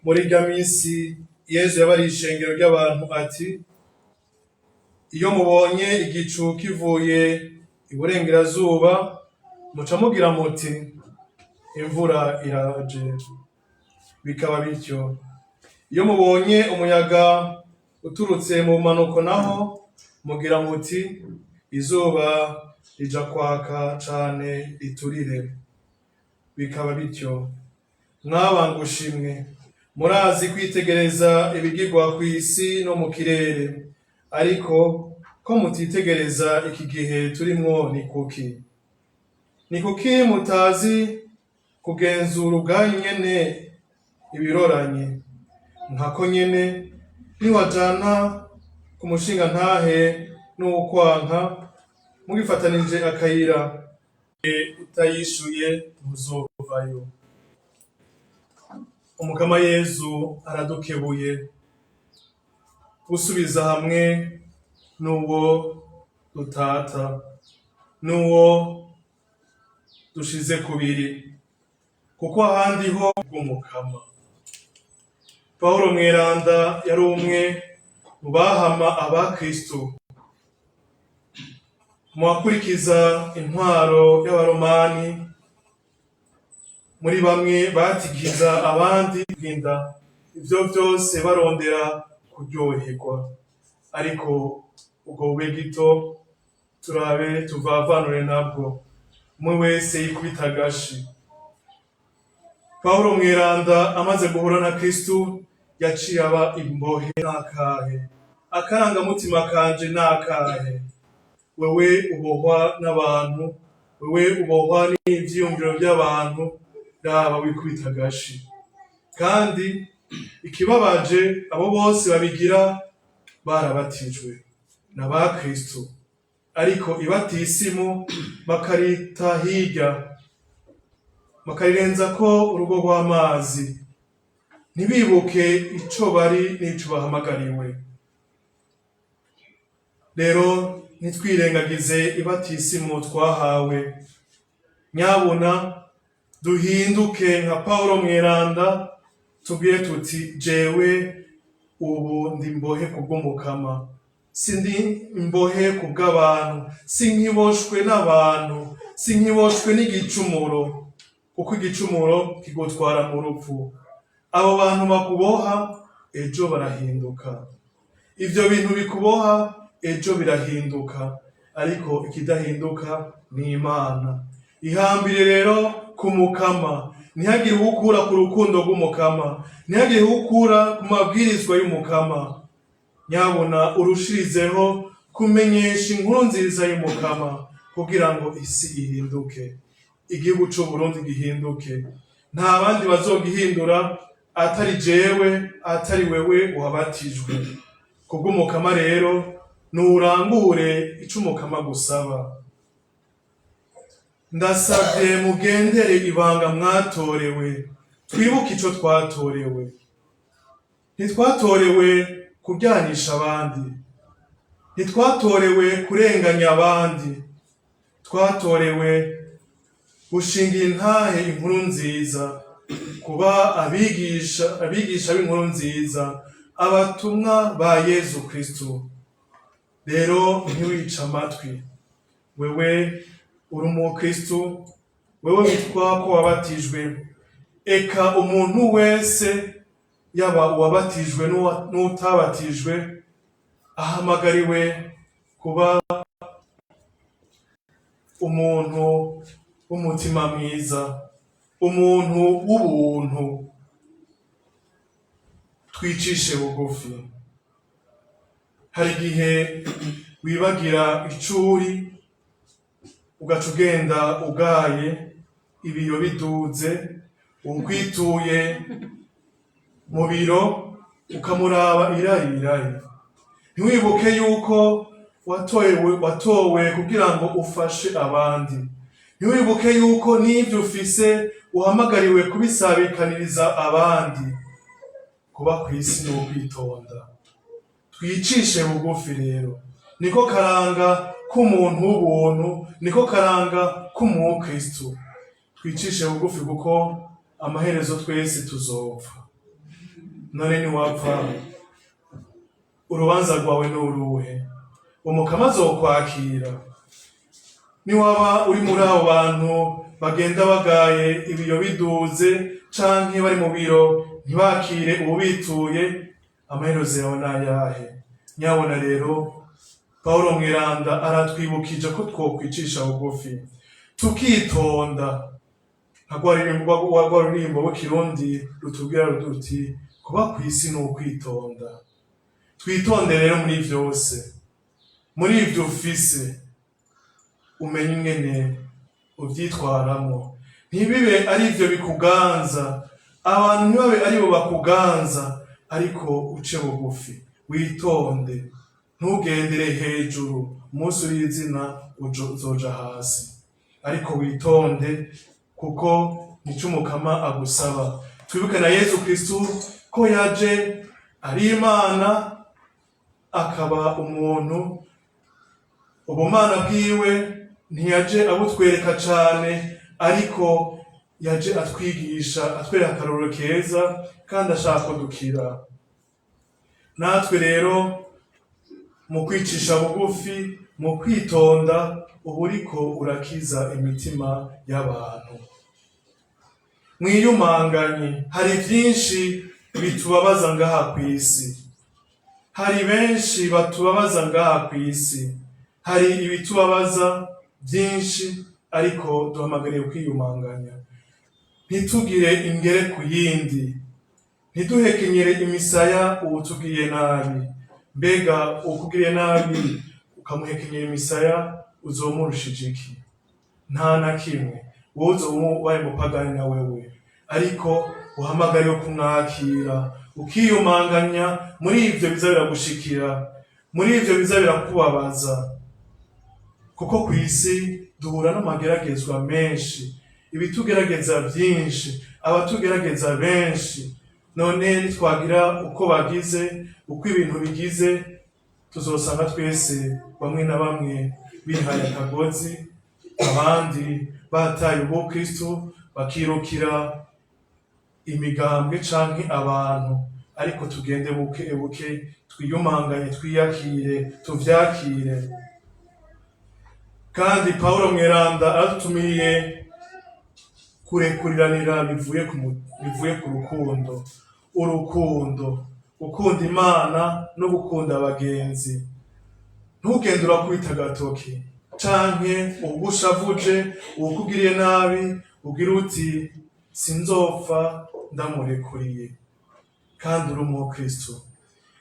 Muri irya minsi Yezu yabariye ishengero ry'abantu ati: Iyo mubonye igicu kivuye iburengerazuba, muca mugira muti: Imvura iraje, bikaba bityo. Iyo mubonye umuyaga uturutse mu bumanuko naho, mugira muti: Izuba rija kwaka cane riturire, bikaba bityo. Mwabangushimwe, murazi kwitegereza ibigirwa kw'isi no mu kirere, ariko ko mutitegereza iki gihe turimwo ni kuki? Ni kuki mutazi kugenzura ubwanyu nyene ibiroranye? Nkako nyene niwajana ku mushingantahe n'uwukwanka mugifatanije akayira, utayishuye ntuzovayo. Umukama Yezu aradukebuye gusubiza hamwe n'uwo dutata, n'uwo dushize kubiri, kuko ahandi ho bw'Umukama. Pawulo mweranda yari umwe mu bahama abakristo, mu bakurikiza intwaro y'Abaromani, muri bamwe batikiza abandi inda, ivyo vyose barondera kuryoherwa. Ariko ubwo bube gito, turabe tuvavanure nabwo, umwe wese yikubita agashi. Pawulo mweranda amaze guhura na Kristu yaciye aba imbohe. N'akahe akarangamutima kanje? N'akahe? Wewe ubohwa n'abantu, wewe ubohwa n'ivyiyumviro vy'abantu, raba wikubita agashi. Kandi ikibabaje, abo bose babigira barabatijwe n'aba Kristo, ariko ibatisimu bakarita hirya, bakarirenzako urugo rw'amazi, ntibibuke ico bari n'ico bahamagariwe. Rero ntitwirengagize ibatisimu twahawe. Nyabuna duhinduke nka Pawulo mweranda, tubwire tuti: Jewe ubu ndi imbohe kubw'Umukama, sindi imbohe kubw'abantu, sinkiboshwe n'abantu, sinkiboshwe n'igicumuro, kuko igicumuro kigutwara mu rupfu. Abo bantu bakuboha ejo barahinduka, ivyo bintu bikuboha ejo birahinduka, ariko ikidahinduka ni Imana. Ihambire rero ku Mukama, ntihagire uwukura ku rukundo rw'Umukama, ntihagire uwukura ku mabwirizwa y'Umukama. Nyabuna urushirizeho kumenyesha inkuru nziza y'Umukama kugira ngo isi ihinduke, igihugu c'Uburundi gihinduke. Nta bandi bazogihindura atari jewe, atari wewe wabatijwe. Kubw'Umukama rero nurangure ico Umukama agusaba. Ndasavye mugendere ibanga mwatorewe. Twibuke ico twatorewe. Ntitwatorewe kuryanisha abandi, ntitwatorewe kurenganya abandi, twatorewe gushingira intahe inkuru nziza, kuba abigisha b'inkuru nziza, abatumwa ba Yezu Kristo. Rero ntiwice amatwi. Wewe uri umukristo, wewe witwa ko wabatijwe, eka umuntu wese, yaba uwabatijwe n'utabatijwe, ahamagariwe kuba umuntu w'umutima mwiza, umuntu w'ubuntu. Twicishe bugufi. Hari igihe wibagira ico uri, ugaca ugenda ugaye, ibiyo biduze, uwukwituye mu biro ukamuraba irari irari, ntiwibuke yuko watowe kugira ngo ufashe abandi, ntiwibuke yuko n'ivyo ufise uhamagariwe kubisabikaniriza abandi. Kuba kw'isi ni ukwitonda. Twicishe bugufi rero, niko karanga k'umuntu w'ubuntu, niko karanga k'umukristo. Twicishe bugufi kuko amaherezo twese tuzopfa. None niwapfa, urubanza rwawe ni uruhe? Umukama azokwakira? Niwaba uri muri abo bantu bagenda bagaye ibiyo biduze, canke bari mu biro ntibakire uwubituye, amaherezo yawe n'ayahe? Nyabona rero, Pawulo Mweranda aratwibukije ko twokwicisha bugufi, tukitonda, nka rwa ruririmbo rw'ikirundi rutubwira ruti: "Kuba kw'isi ni ukwitonda." Twitonde rero muri vyose, muri ivyo ufise, umenye ingene uvyitwaramwo, ntibibe ari ivyo bikuganza, abantu ntibabe aribo bakuganza, ariko uce bugufi, witonde, ntugendere hejuru. Umunsi uriye izina uzoja hasi, ariko witonde, kuko nico Umukama agusaba. Twibuke na Yezu Kristu ko yaje ari Imana, akaba umuntu. Ubumana bwiwe ntiyaje abutwereka cane, ariko yaje atwigisha, atwereka akarorero keza, kandi ashaka ko dukira. Natwe rero, mu kwicisha bugufi, mu kwitonda, uba uriko urakiza imitima y'abantu. Mwiyumanganye. Hari vyinshi bitubabaza ngaha kw'isi, hari benshi batubabaza ngaha kw'isi, hari ibitubabaza vyinshi, ariko duhamagariwe kwiyumanganya, ntitugire ingere ku yindi, ntiduhekenyere imisaya uwutugiriye nabi. Mbega uwukugiriye nabi ukamuhekenyera imisaya, uzomurushije iki? Nta na kimwe. Wowe uzoba ubaye umupagani na wewe, ariko uhamagariwe kumwakira, ukiyumanganya muri ivyo biza biragushikira, muri ivyo biza birakubabaza, kuko kw'isi duhura n'amageragezwa menshi, ibitugerageza vyinshi, abatugerageza benshi. None nitwagira uko bagize, uko ibintu bigize, tuzosanga twese bamwe na bamwe bihaye akagozi, abandi bataye ubukristu, bakirukira imigambwe canke abantu. Ariko tugende buke buke, twiyumanganye, twiyakire, tuvyakire. Kandi Pawulo Mweranda aradutumiye kurekuriranira bivuye ku rukundo. Urukundo, gukunda Imana no gukunda abagenzi. Ntugende urakubita agatoki canke uwugushavuje, uwukugiriye nabi, ugira uti: "Sinzopfa ndamurekuriye", kandi uri umukristo.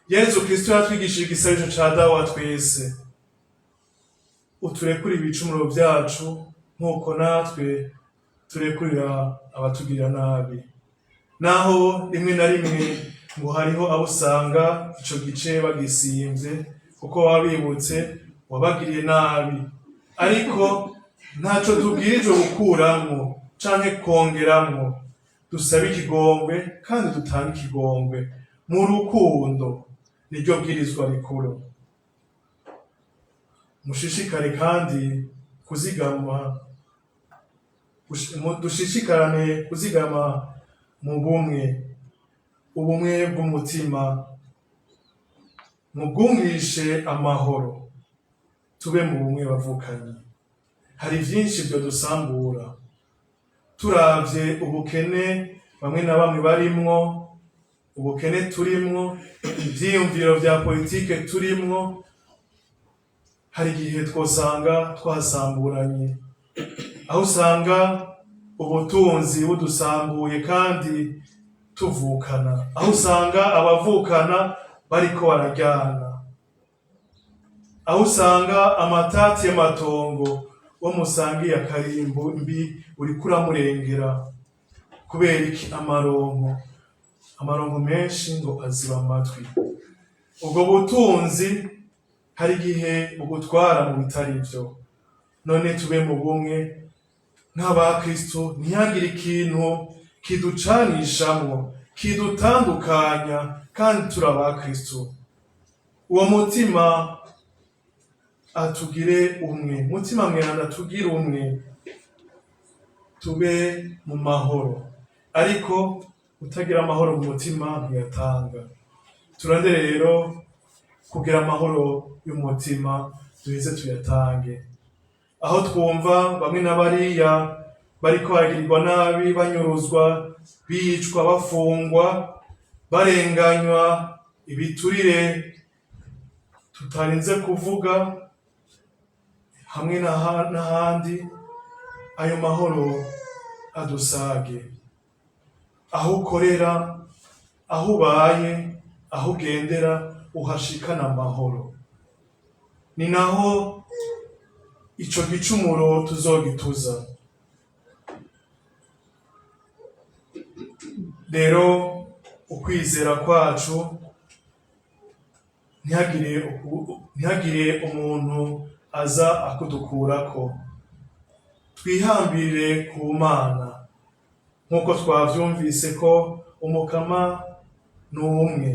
Yezu Kristo yatwigishije igisabisho ca Dawe wa twese: "Uturekure ibicumuro vyacu, nk'uko natwe turekurira abatugirira nabi." Naho rimwe na rimwe ngo hariho abo usanga ico gice bagisimvye, kuko baba bibutse uwabagiriye nabi, ariko ntaco tubwirijwe gukuramwo canke kwongeramwo. Dusabe ikigongwe kandi dutange ikigongwe mu rukundo, niryo bwirizwa rikuru. Mushishikare kandi kuzigama, dushishikarane kuzigama mu bumwe, ubumwe bw'umutima, mubwungishe amahoro. Tube mu bumwe, bavukanyi. Hari vyinshi vyo dusambura. Turavye ubukene bamwe na bamwe barimwo, ubukene turimwo, ivyiyumviro vya politike turimwo, hari igihe twosanga twasamburanye, aho usanga ubutunzi budusambuye kandi tuvukana, aho usanga abavukana bariko bararyana, aho usanga amatati y'amatongo, wo musangiye akarimbo mbi uriko uramurengera. Kubera iki? Amaronko. Amaronko menshi ngo aziba amatwi. Ubwo butunzi hari igihe bugutwara mu bitari vyo. None tube mu bumwe nk'abakristo, ntihagire ikintu kiducanishamwo, kidutandukanya, kandi turi abakristo. Uwo mutima atugire umwe, Mutima Mweranda atugire umwe, tube mu mahoro. Ariko Utagira amahoro mu mutima ntiyatanga. Turande rero kugira amahoro y'umutima, duheze tuyatange. Aho twumva bamwe na bariya bariko baragirirwa nabi, banyuruzwa, bicwa, bafungwa, barenganywa, ibiturire tutarinze kuvuga, hamwe n'ahandi, ayo mahoro adusage. Aho ukorera, aho ubaye, aho ugendera, uhashikane amahoro. Ni naho ico gicumuro tuzogituza. Rero ukwizera kwacu ntihagire umuntu aza akudukurako. Twihambire ku Mana nk'uko twavyumvise ko Umukama ni umwe,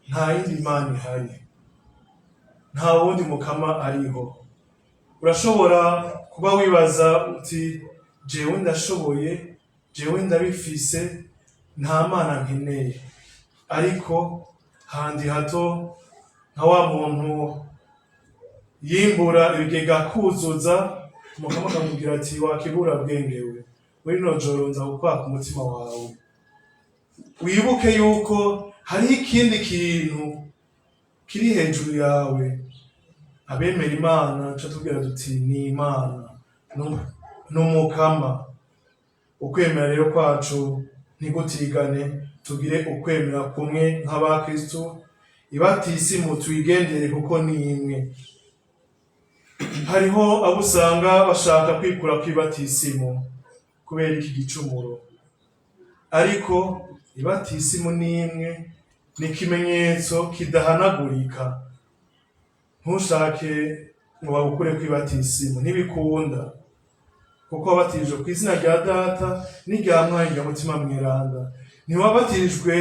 nta yindi Mana ihari, nta wundi Mukama ariho. Urashobora kuba wibaza uti jewe ndashoboye, jewe ndabifise, nta Mana nkeneye. Ariko handi hato nka wa muntu yimbura ibigega akuzuza, Umukama akamubwira ati wa kiburabwenge we, muri rino joro nza kukwaka umutima wawe. Wibuke yuko hariho ikindi kintu kiri hejuru yawe. Abemera Imana tuca tubwira duti ni Imana, ni Umukama. Ukwemera rero kwacu ntigutigane, tugire ukwemera kumwe nk'abakristu, ibatisimu tuyigendere kuko ni imwe. Hariho abo usanga bashaka kwikura kw'ibatisimu kubera iki gicumuro, ariko ibatisimu ni imwe, ni ikimenyetso kidahanagurika. Ntushake ngo bagukure kw'ibatisimu, ntibikunda, kuko wabatijwe kw'izina rya Data n'irya Mwana n'irya Mutima Mweranda, ntiwabatijwe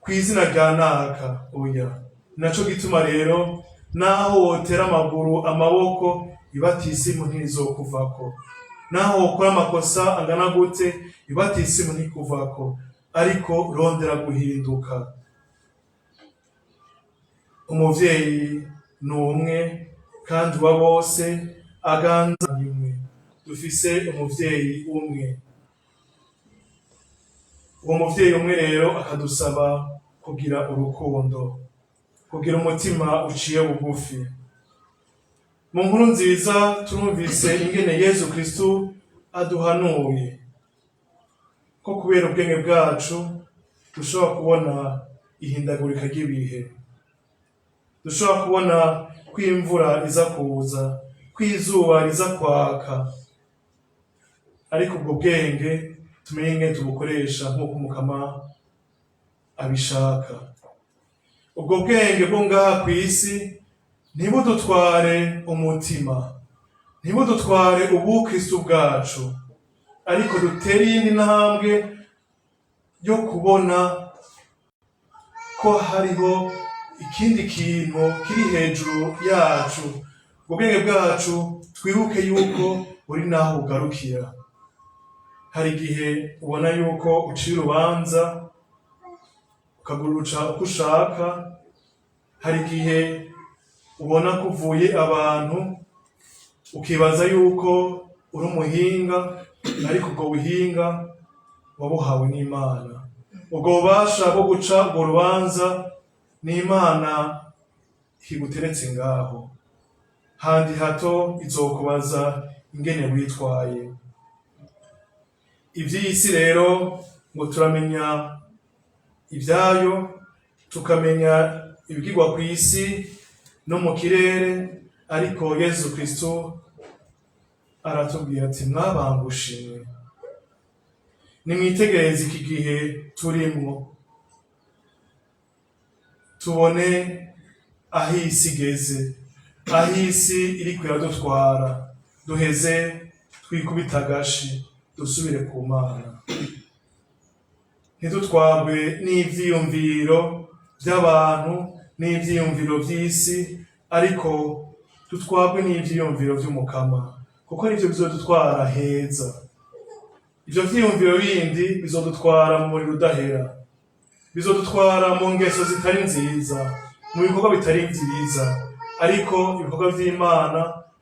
kw'izina rya naka, oya. Naco gituma rero naho wotera amaguru amaboko, ibatisimu ntizokuvako. Naho wokora amakosa angana gute, ibatisimu ntikuvako, ariko rondera guhinduka. Umuvyeyi ni umwe kandi wa bose, aganza nimwe. Dufise umuvyeyi umwe. Uwo muvyeyi umwe rero akadusaba kugira urukundo, kugira umutima uciye bugufi. Mu nkuru nziza turumvise ingene Yezu Kristu aduhanuye ko kubera ubwenge bwacu dushobora kubona ihindagurika ry'ibihe, dushobora kubona ko imvura iza kuza, ko izuba riza kwaka, ariko ubwo bwenge tumenye ingene tubukoresha nk'uko Umukama abishaka. Ubwo bwenge bwo ngaha kw'isi ntibudutware umutima, ntibudutware ubukristu bwacu, ariko dutere iyindi ntambwe yo kubona ko hariho ikindi kintu kiri hejuru yacu. Ubwo bwenge bwacu twibuke yuko buri naho bugarukira. Hari igihe ubona yuko uciye urubanza ukaguruca uko ushaka, hari igihe ubona ko uvuye abantu ukibaza yuko uri umuhinga, ariko ubwo buhinga wabuhawe n'Imana. Ubwo bubasha bwo guca urwo rubanza ni Imana iguteretse ngaho. Handi hato izokubaza ingene witwaye. Ivy'iyi si rero ngo turamenya ivyayo, tukamenya ibigirwa kw'isi no mu kirere, ariko Yezu Kristo aratubwira ati mwabangushimwe, nimwitegereze iki gihe turimwo, tubone aho isi igeze, aho isi iriko iradutwara, duheze twikubite agashi dusubire ku Mana. Ntidutwarwe n'ivyiyumviro vy'abantu n'ivyiyumviro vy'isi, ariko dutwarwe n'ivyiyumviro vy'Umukama, kuko nivyo bizodutwara heza. Ivyo vyiyumviro bindi bizodutwara mu muriro udahera, bizodutwara mu ngeso zitari nziza, mu bikorwa bitari vyiza, ariko ibikorwa vy'Imana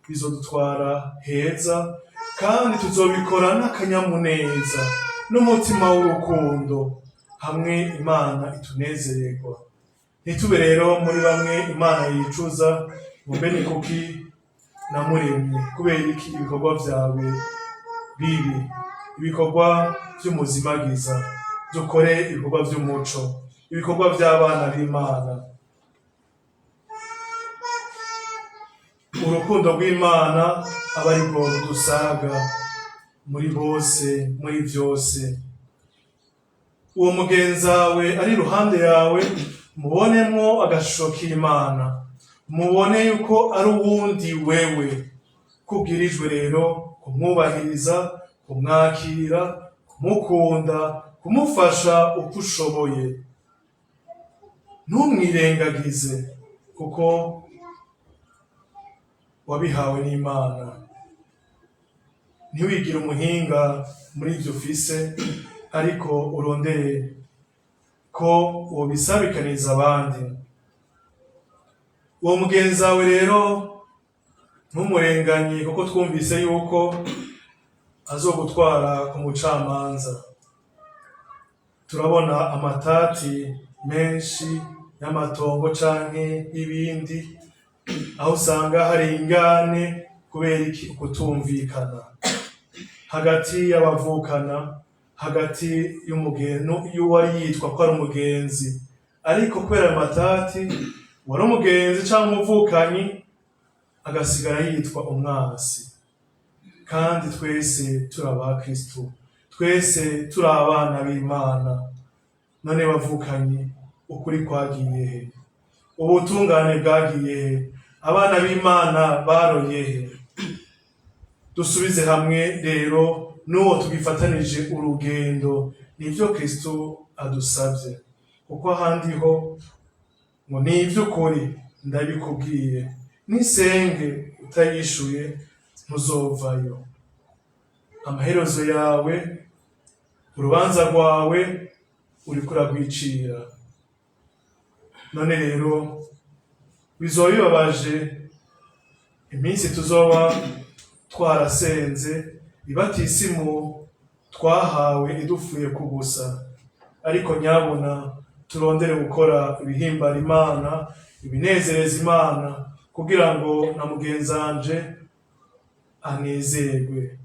bizodutwara heza, kandi tuzobikora n'akanyamuneza n'umutima w'urukundo, hamwe Imana itunezererwa. Ntitube rero muri bamwe Imana yicuza ngo mbe ni kuki namuremye, kubera iki ibikorwa vyawe bibi, ibikorwa vy'umuzimagiza. Dukore ibikorwa vy'umuco, ibikorwa vy'abana b'Imana. Urukundo rw'Imana aba arirwo rudusaga muri bose, muri vyose. Uwo mugenzawe ari iruhande yawe mubonemwo agashusho k'Imana, mubone yuko ari uwundi wewe, kubwirijwe rero kumwubahiriza, kumwakira, kumukunda, kumufasha uko ushoboye. Ntumwirengagize kuko wabihawe n'Imana. Ntiwigire umuhinga muri ivyo ufise, ariko urondere ko wobisabikaniriza abandi. Uwo mugenzi wawe rero ntumurenganye, kuko twumvise yuko azogutwara ku mucamanza. Turabona amatati menshi y'amatongo canke y'ibindi, aho usanga hari ingane kubera iki? Ukutumvikana hagati y'abavukana, hagati y'uwari yitwa ko ari umugenzi, ariko kubera amatati uwari umugenzi canke umuvukanyi agasigara yitwa umwansi. Kandi twese turi aba Kristo, twese turi abana b'Imana. None bavukanyi, ukuri kwagiye he? Ubutungane bwagiye he? Abana b'Imana baroye he? Dusubize hamwe rero n'uwo tugifatanije urugendo, nivyo Kristo adusavye, kuko ahandi ho ngo ni ivy'ukuri ndabikubwiye, n'isenge utayishuye ntuzovayo. Amaherezo yawe, urubanza rwawe uriko uragwicira. None rero bizoba bibabaje iminsi tuzoba twarasenze ibatisimu twahawe idupfuye kubusa, ariko nyabuna turondere gukora ibihimbara Imana, ibinezereza Imana, kugira ngo na mugenzanje anezerwe.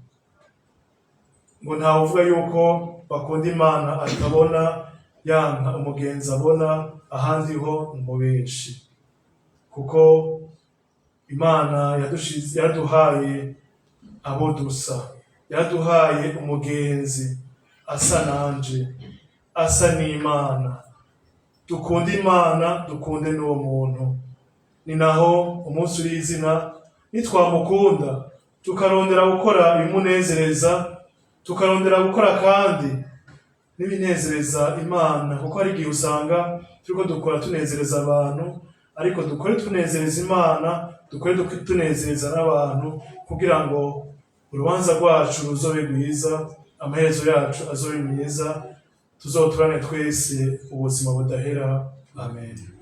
Ngo ntawuvuga yuko bakunda Imana atabona, yanka umugenzi abona, ahandi ho ni umubeshi. Kuko Imana yaraduhaye abo dusa, yaraduhaye umugenzi asa nanje, asa n'Imana. Dukunde Imana, dukunde n'uwo muntu. Ni naho umunsi uri izina nitwamukunda, tukarondera gukora ibimunezereza, tukarondera gukora kandi n'ibinezereza Imana, kuko hari igihe usanga turiko dukora tunezereza abantu, ariko dukore tunezereza Imana, dukore tunezereza n'abantu, kugira ngo urubanza rwacu ruzobe rwiza, amaherezo yacu azobe meza, tuzoturane twese ubuzima budahera. Amen.